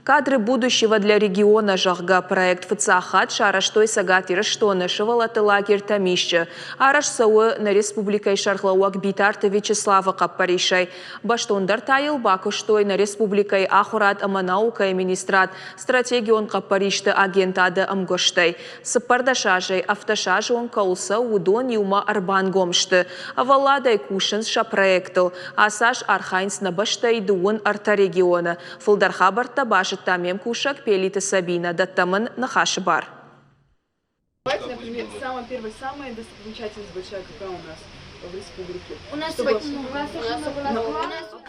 Кадры будущего для региона, зӕгъгӕ, проект фыццаг хатт сарӕзтой Цӕгат Ирыстоны сывӕллӕтты лагерь Тӕмисчъы. Арӕзт цӕуы нӕ республикӕйы сӕргълӕууӕг Битарты Вячеславы хъӕппӕрисӕй. Бӕстондӕр та йыл бакуыстой нӕ республикӕйы ахуырад ӕмӕ наукӕйы министрад, стратегион хъӕппӕристы агентады ӕмгуыстӕй. 14 азӕй 17 азы онг кӕуыл цӕуы, уыдон иумӕ ӕрбангом сты. Ӕвӕлладӕй кусынц сӕ проектыл. Ацы аз архайынц нӕ бӕстӕйы 33 регионы. Фылдӕр хабӕрттӕ базыдта ме мкусӕг Пелиты Сабинӕ, дӕттӕм ын ныхасы бар. Давайте, например, самая первая, самая достопримечательность большая какая у нас в республике? У нас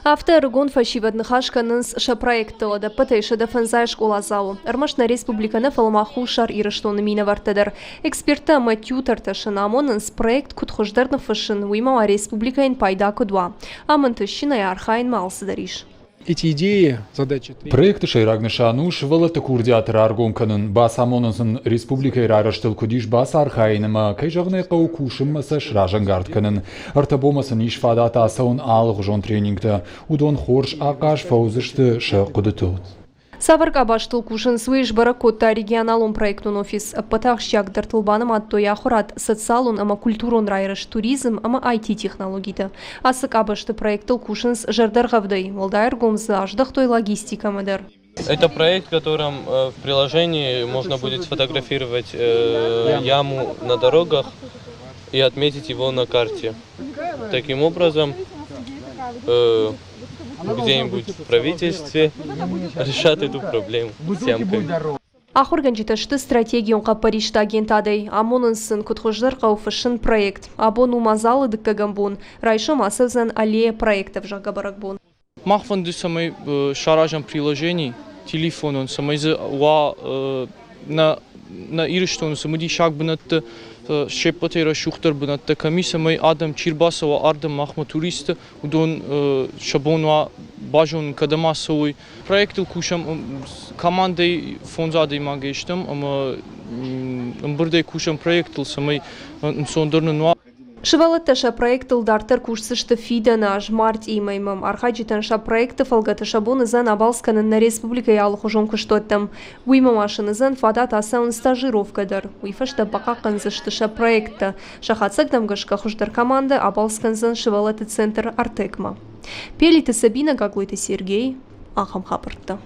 Афтӕ ӕрыгон фӕсивӕд ныхас кӕнынц сӕ проекттыл ӕдӕппӕтӕй 150 скъоладзауы. Ӕрмӕст нӕ республикӕ нӕ, фӕлӕ ма Хуссар Ирыстоны минӕвӕрттӕ дӕр. Эксперттӕ ӕмӕ тьютортӕ сын амонынц, проект куыд хуыздӕр ныффыссын, уыимӕ ма республикӕйӕн пайда куыд уа. Ӕмӕнтыстджынӕй архайынмӕ алцыдӕр ис. Эти идеи, задачи. Проекты сӕйраг нысан у сывӕллӕтты курдиат раргом кӕнын, бацамонын сын республикӕйы райрӕзтыл куыд ис бацархайын ӕмӕ, кӕй зӕгъын ӕй хъӕуы, кусынмӕ сӕ сразӕнгард кӕнын. Ӕртӕ бонмӕ сын ис фадат ацӕуын алыгъуызон тренингтӕ. Уыдон хорз ахъаз фӕуыдзысты сӕ хъуыдытыл. Цавӕр къабӕзтыл кусынц, уый сбӕрӕг кодта регионалон проектон офис. Ӕппӕты ахсджиагдӕртыл банымадтой ахуырад, социалон ӕмӕ культурон райрӕзт, туризм ӕмӕ IT-технологитӕ. Ацы къабӕзты проектыл кусынц зӕрдӕргъӕвдӕй, уӕлдай ӕргом дзы аздӕхтой логистикӕмӕ дӕр. Это проект, в котором в приложении можно будет сфотографировать яму на дорогах и отметить его на карте. Таким образом, где-нибудь в правительстве решат эту проблему с ямками. Ахуыргӕнджытӕ сты стратегион хъӕппӕристы агентадӕй, амонынц сын, куыд хуыздӕр хъӕуы фыссын проект. Абон у мадзалы дыккӕгӕм бон, райсом ацӕудзӕн аллея проектов, зӕгъгӕ, бӕрӕгбон. Мах фӕнды, цӕмӕй саразӕм приложени телефонон, цӕмӕй дзы уа нӕ нӕ Ирыстоны цымыдисаг бынӕтты се ппӕтӕй рӕсугъддӕр бынӕттӕ кӕм и, цӕмӕй адӕм чи рбацӕуа ардӕм махмӕ туристты, уыдон сӕ бон уа базонын, кӕдӕм ацӕуой. Проектыл кусӕм командӕй фондз адӕймагӕй стӕм ӕмӕ ӕмбырдӕй кусӕм проектыл, цӕмӕй ӕнцондӕр нын уа. Сывӕллӕттӕ сӕ проектыл дарддӕр кусдзысты фидӕны аз мартъийы мӕймӕ. Архайджытӕн сӕ проекты фӕлгӕты сӕ бон уыдзӕн абалц кӕнын нӕ республикӕйы алыхуызон куыстуӕттӕм. Уыимӕ ма сын уыдзӕн фадат ацӕуын стажировкӕ дӕр. Уый фӕстӕ бахъахъхъӕндзысты сӕ проекттӕ. Сӕ хатдзӕгтӕм гӕсгӕ хуыздӕр командӕ абалц кӕндзӕн сывӕллӕтты центр Артек-мӕ. Пелиты Сабинӕ, Гаглойты Сергей, ахӕм хабӕрттӕ.